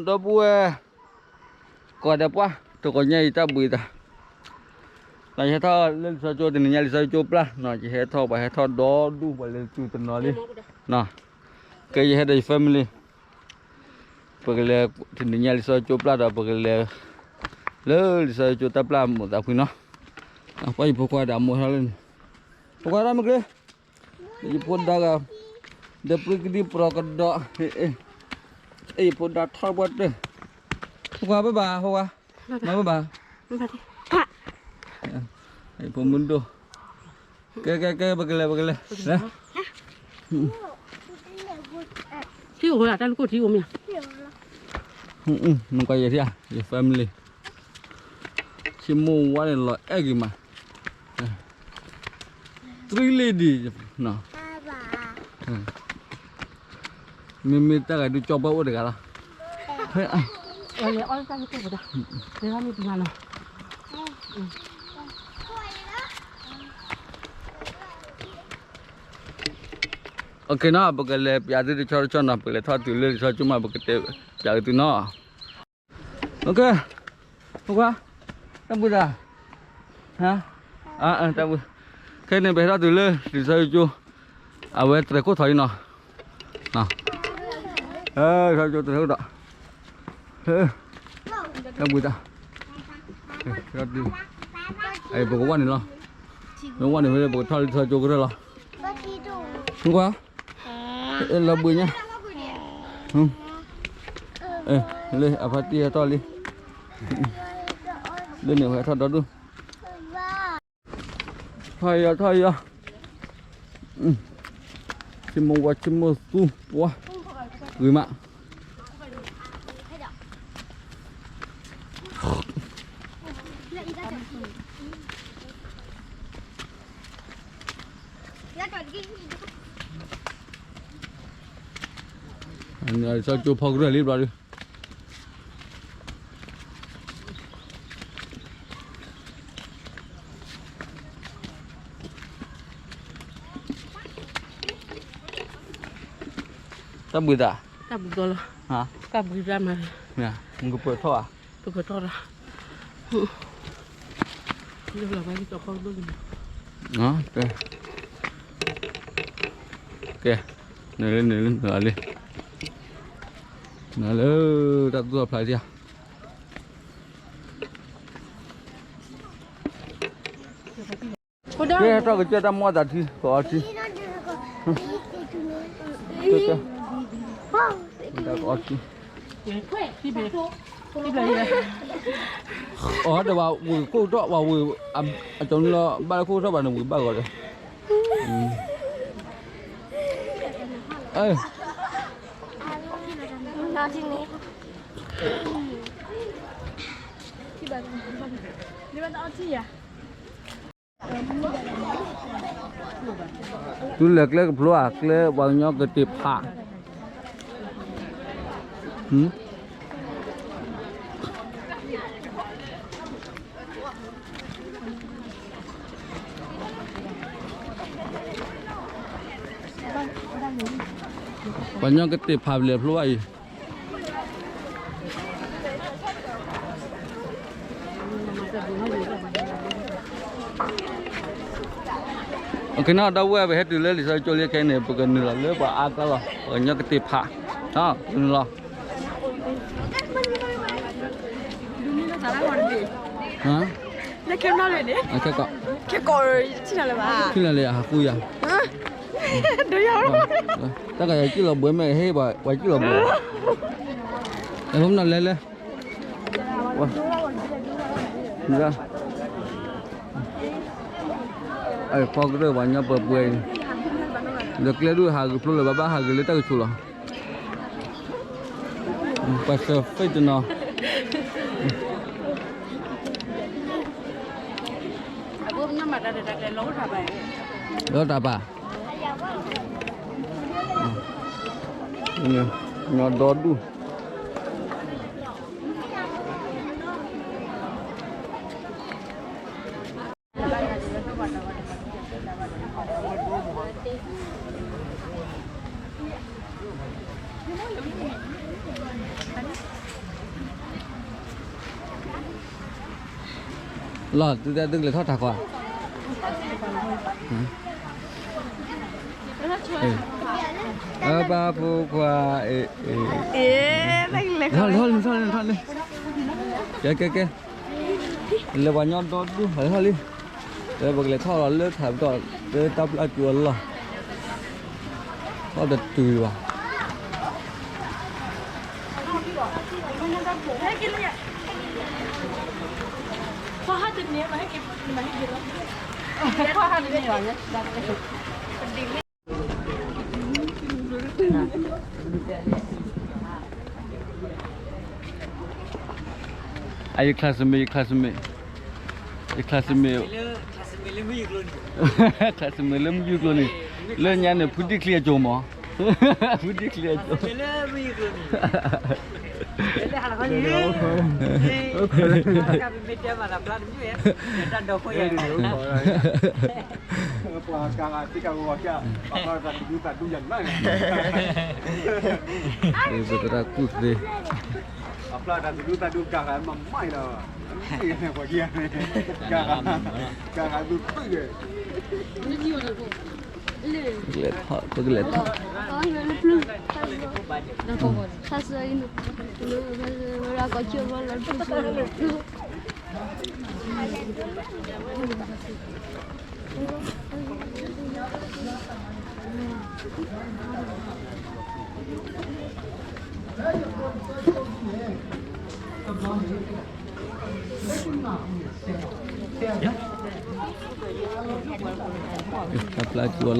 ဒီပုၢ်ဝဲၢ် ကိးဂၤဒဲးပှၢ် တဂီၤညါအံၤတၢ်ဘှံးသး, ယဟဲထီၣ်လၢလံာ်စီဆှံကၠိ တနံၤညါလံာ်စီဆှံကၠိပျၢ်နီၤ, ယဟဲထီၣ် ပှၤဟဲထီၣ်ဒီဒူၣ် ပှၤလဲၤတုၤတနီၤလံ, ကဲယဟဲဒီးယ family, ပကလဲၤ တနံၤညါလံာ်စီဆှံကၠိပျၢ်ဒီး ပကလဲၤ လၢလံာ်စီဆှံကၠိတၢ်ပျၢ်အမိၢ်သးဖှံနီၤ, ပှၤယဖိခွါဒီးအမိၢ်ဟဲလၢန့ၣ်, ဖိခွါတၢ်မုၢ်ကျ့ ယဖိဒါဂၤ ဒီးပြံကဒံပျီကဒီး, ယဖိဒါထီၣ်ပှၢ်တၢၢ်, ဖိခွါဘၣ်ဘၣ် ဖိခွါ, မၤဘၣ်ဘၣ်, ယဖိမုၢ်ဒိၣ်, ကဲ ကဲ ကဲ ပကလဲၤ ပကလဲၤ, လဲၤ, ထံအိၣ်လၢတၢ်လူၢ်ခိၣ်ထံအိၣ်မ့ၢ်ဧါ, နကွၢ်ယဲၢ်ထံဧါ ယ family, ဆိကမိၣ်ဝဲန့ၣ်လီၤအဲၣ်ဂ့ၤမး, three lady, မ့မ့ၢ်တၢ်ဂၤဒုးကၠီပှၢ်အိၣ်တဂၤလီၤ, လဲၤအီၣ်တၢ်လူၢ်ခိၣ်ပဒၣ်, လဲၤဘၣ်မ့ၢ်ပှၤနီၤ OK နီၤ, ပကလဲၤပျးသုတဆီတဆီနီၤ, ပကလဲၤထီၣ်တုၤလၢလံာ်စီဆှံကၠိမး ပကတဲပျးက့ၤသုနီၤ, OK, ဖိခွါ, တၢ်ဘှံးသး, တၢ်ဘှံး, ခဲအံၤန့ၣ် ပဟဲထီၣ်တုၤလၢလံာ်စီဆှံကၠိ, အဝဲတြဲၤခိၣ်ထီၣ်အံၤနီၤ, လံာ်စီဆှံကၠိတြဲၤခိၣ်ဒီး, တၢ်ဘှံးသး, ပကဝဲန့ၣ်လီၤ, မ့ၢ်ဝဲန့ၣ်ဝဲ ပကထီၣ်လံာ်စီဆှံကၠိကရၢၢ်လီၤ, ဖိခွါ, လီၤဘှံးညါ, လၢအဖါတံၢ်ဟဲထီၣ်လံ, လၢန့ၣ်ဟဲထီၣ်ဒီဒူၣ်, ထီၣ်ယီၤ ထီၣ်ယီၤ, ဆိကမိၣ်ဝါဆိကမိၣ်သူပှၢ်, ဂ့ၤမး, လံာ်စီဆှံကၠိဖီကရၢၢ်လံဘျီဒုး တၢ်ဘှံးသး, တၢ်ဘှံးသးလီၤ, တၢ်ဘှံးသးမး, မ့ၢ်ကပၢၤထီၣ်ဧါ, ပကပၢၤထီၣ်လီၤ, လၢလီၤဘၣ်လံ ကဲ, နလၢ နလၢ နလၢ နလၢ တၢ်သူၣ်ထီၣ်ဖျါထံဧါ ကဲ ထီၣ်ကစၢၢ်တၢ်မီၢ်သးထံ ကအီထံ, ကဲ, ကအီထံ, အီဒီးဝဲဝ့ၢ်ခိၣ်ထီၣ် ဝဲဝ့ၢ်, အကီနုလီၤ ဘၣ်လၢခိၣ်ထီၣ်ဘၣ်န့ၣ် ဝ့ၢ်ဘၣ်ဂီၤဒီး, သုလဲၤကျဲကဖျိဧါ ကျဲပှၤကညီကသ့ၣ်ဖး, ပှၤကညီကသ့ၣ်ဖးလဲၤဖျိဘၣ်အံၤ ကနီၣ်ဒီပုၢ်ဝဲၢ် ပဟဲတုၤလၢလံာ်စီဆှံကၠိလံခဲအံၤန့ၣ် ပကနုာ်လီၤလၢပှၤအါတၢ်လီၢ် ပှၤကညီကသ့ၣ်ဖး, ပကနုာ်လီၤ လၢခဲမနီၤန့ၣ် ခဲကိး, ခဲကိး, ထံၣ်လၢာ်လံ အဟးဃုယၤ, တၢ်ကယၤကံၣ်လီၤဘှဲမဲာ်ဟ့ၣ် ပှၤကံၣ်လီၤဘှဲ, အဃိမနီၤလဲၤလဲၤ ဖီကရၢၢ်ပှၤကညီပှဲၤပှဲၤအံၤ, ဒီးကျဲဒုးဟးဂ့ၤဖျိလၢၤဘၣ် ဘၣ်ဟးဂ့ၤလၢတၢ်ကဆူးလီၤ, ပှၤစၢၤဖ့ၣ်တနီၤ လီၤတၢ်ပာ်, ညီဒီဒူၣ် လီၤ သုတၢ်သုကလဲၤထီၣ်တၢ်ခွါ, အပၢ်ဖိခွါ, ထီၣ်လံ ထီၣ်လံ ထီၣ်လံ, ကဲ ကဲ ကဲ, လဲၤပှၤညီဒီဒူၣ် ထီၣ်လံ, လၢပကလဲၤထီၣ်လီၤလၢထးပတီၢ် လၢတၢ်ပျၢ်ကၠိအလီၢ်, ထီၣ်တတုၤဘၣ်. အ ယ classmate, ယ classmate, ယ classmate, classmate လၢမုၢ်ယူၢ်ကျိန့ၣ်, လၢညါန့ၣ် ဖုဒံၣ်ချံအကၠိမး, ဖုဒံၣ်ချံအကၠိ, ပှၤကၤဂၤသ့ၣ်ကၤဂီၤကၢ်, ပှၤကၤဂၤသးဒူသးဒူယၤန့ၣ်, ပှၤကၤဂၤသးဒူသးဒူကၤဂၤမၤမၤအံၤလီၤ, ပှၤကၤဂၤ, ကၤဂၤဒူသ့ၣ်ဂ့ၤ, ပကလဲၤထီၣ်, ပကလဲၤထီၣ်. တၢ်ပျၢ်ကၠိအလီၢ်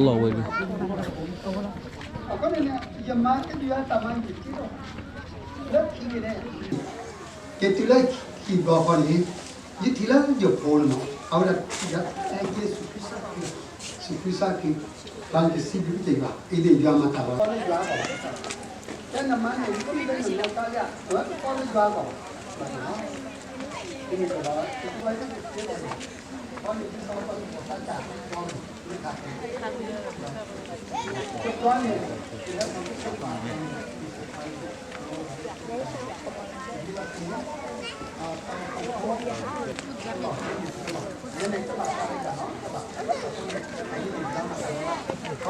ဝဲန့ၣ်, အဃိန့ၣ် ယမါကဒုးအတၢ်မၤယတ့ထီၣ်, လၢခံန့ၣ် ယတုၤလၢခံဘျီဃီန့ၣ်, ယထံၣ်လၢယဖိန့ၣ်မး အဝဲဒၣ် ယဲယ့ၣ်ၡူးခရံာ်စၢ်ခရံာ်, ယ့ၣ်ၡူးခရံာ်စၢ်ခရံာ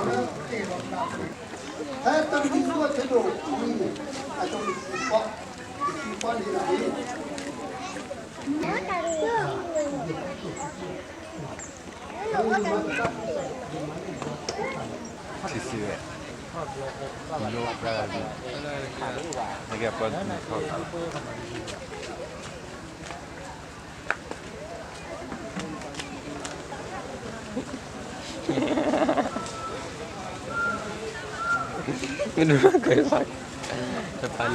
်, ဘၣ်ယစံးဘျုးက့ၤယွၤ, အံၤန့ၣ်ယွၤမၤတၢ်လီၤ, တၢ်နမၤန့ၣ်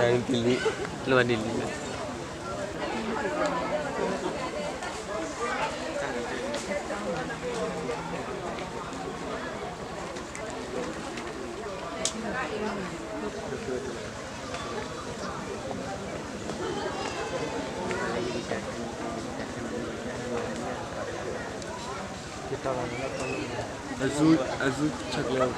ယိၣ်လၢယွၤကီး, အဇူ အဇူ chocolate.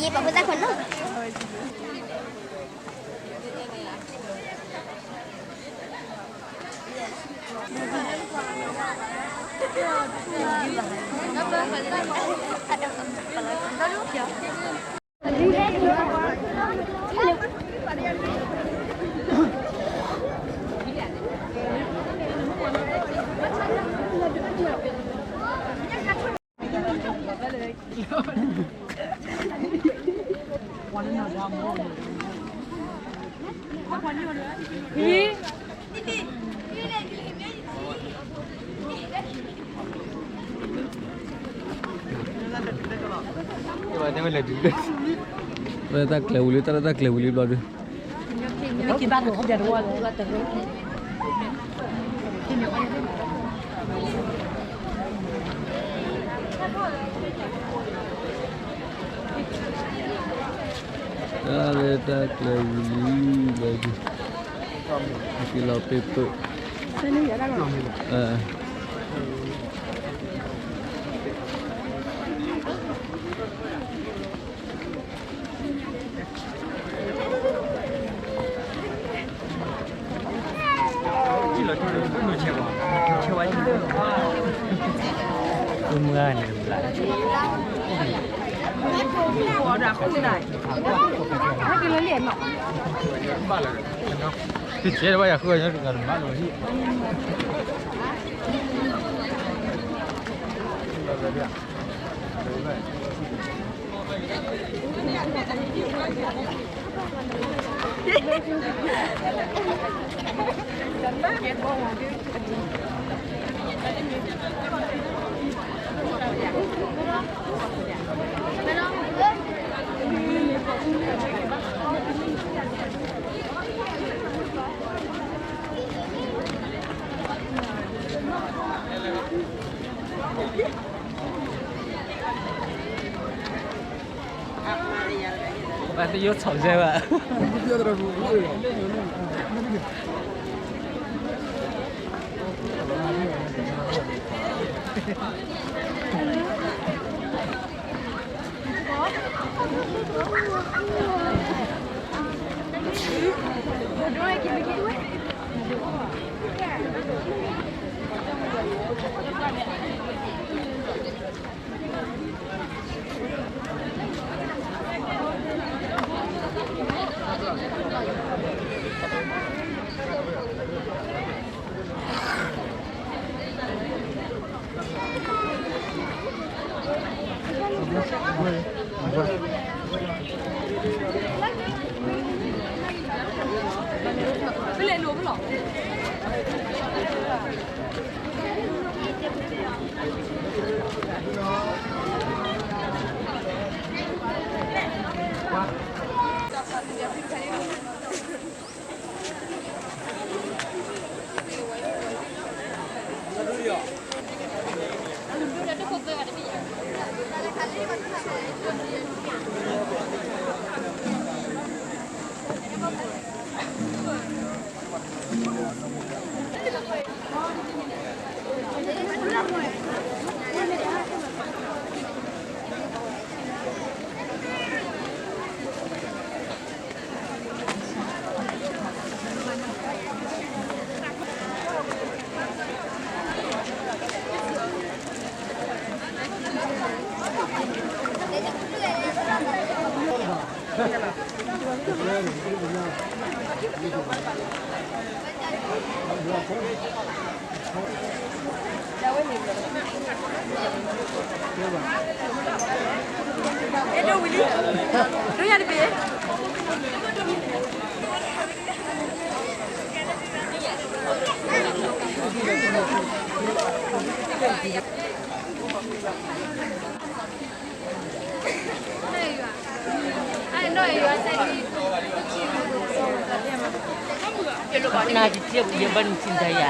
ယပာ်ဖဲတၢ်ခွဲးနီၤ ဝဲတၢ်ကျဲၤဝံၤလံ တၢ်လၢတၢ်ကျဲၤဝံၤလံဘျီဒုး တၢ်လၢတၢ်ကျဲၤဝံၤလံဘျီဒုး က့ၤလီၤပ့ၤပၢၢ် တကဲဘၣ်ယၤဃုအီၤညါတဂၤတမၤလီၤဟံၣ် တယိၣ်ဆီၣ်စဲဘၣ် တၢ်လၢတၢ်ကျဲၤဝံၤလံဘျီဒုး နာ်က့ၤဘၣ်နထံၣ်တၢ်ယၤ,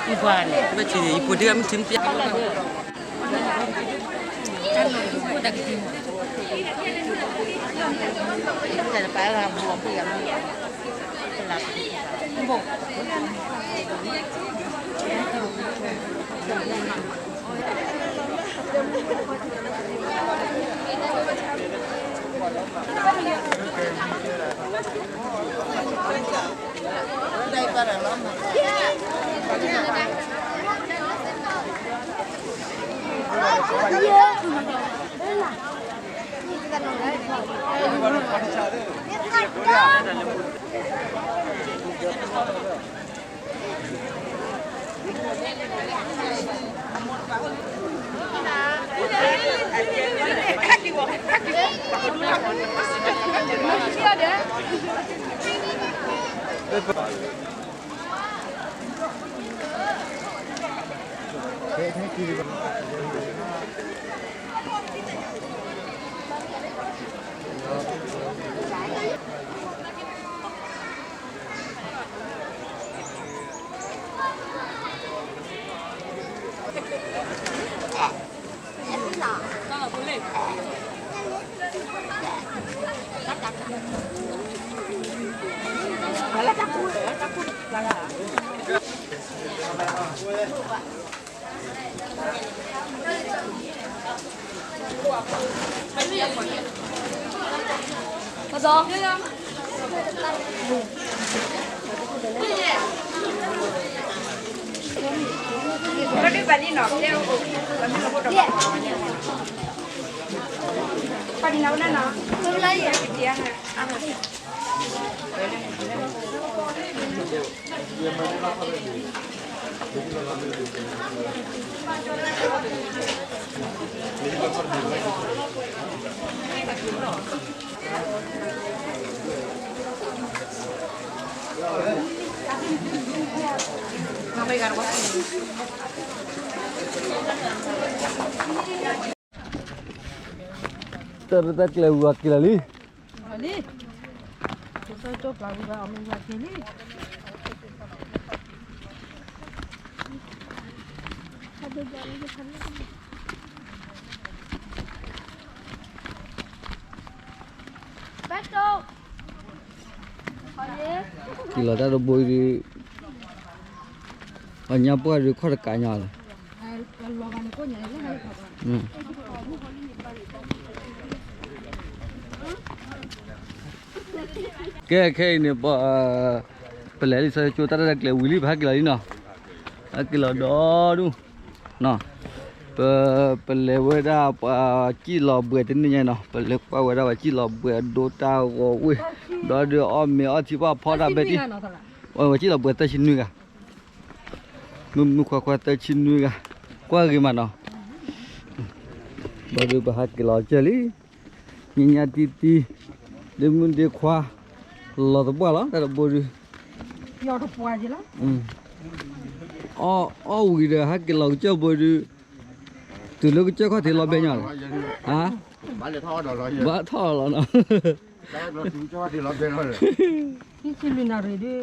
နကွၢ်န့ၣ်, ဘၣ်ထံၣ်န့ၣ် ယဖိဒံးမ့ၢ်ထံၣ်မ့ၢ်ပျဲ တၢ်ရဲၣ်တၢ်ကျဲၤဝံၤအက့ၤလီၤလံ. လံ, ကၠိကျါဝံၤဘၣ်အီၤမ့ၢ်ဝံၤအက့ၤလံ. က့ၤလီၤတၢ်တဘိဒီး, ပှၤညါပှၢ်ဒီးခီၣ်တကးညါလီၤ. ကဲ ခဲအံၤန့ၣ် ပလဲၤလံ စီၤကၠိတၢ်ရဲၣ်တၢ်ကျဲၤဝံၤလံ ပဟဲက့ၤလီၤလံနီၤ, ဟဲက့ၤလီၤဒီဒူၣ်, ပ, ပလဲၤဝဲဒၣ်ပှၤစံၣ်လီၤဘှဲးတနံၣ်ညါနီၤ, ပလဲၤကွၢ်ဝဲဒၣ်ပှၤစံၣ်လီၤဘှဲးဒိတၢ်ဂီၤဝ့ၢ်, ဒီးဒုးအီၣ်မ့ၤအီထံပှၢ်ဖီတၢ်ဘဲတံၢ်, ပှၤစံၣ်လီၤဘှဲးသၢဆံနွံဂၤ, မုၢ်မုၢ်ခွါခွါသၢဆံနွံဂၤ, ကွၢ်ဂ့ၤမးနီၤ, ဘၣ်ဒုးပဟဲက့ၤလီၤကၢၢ်လံ, ညါညါတံၢ်တံၢ်, ဒ့မုၣ်ဒ့ခွါ, လီၤသပှၢ်လီၤ တၢ်တဘိဒုး, အီၣ်ဝံၤဒီးဟဲက့ၤလီၤကစၢၢ်ဘိဒုး, တုၤလၢကစၢၢ်ခီၣ်ထံးလီၤဘဲညီလီၤ, ဟါ, ဘၣ်ထီၣ်လီၤနီၤ, ဟံၣ်ဆံလွံၢ်နၣ်ရံၣ်ဒုး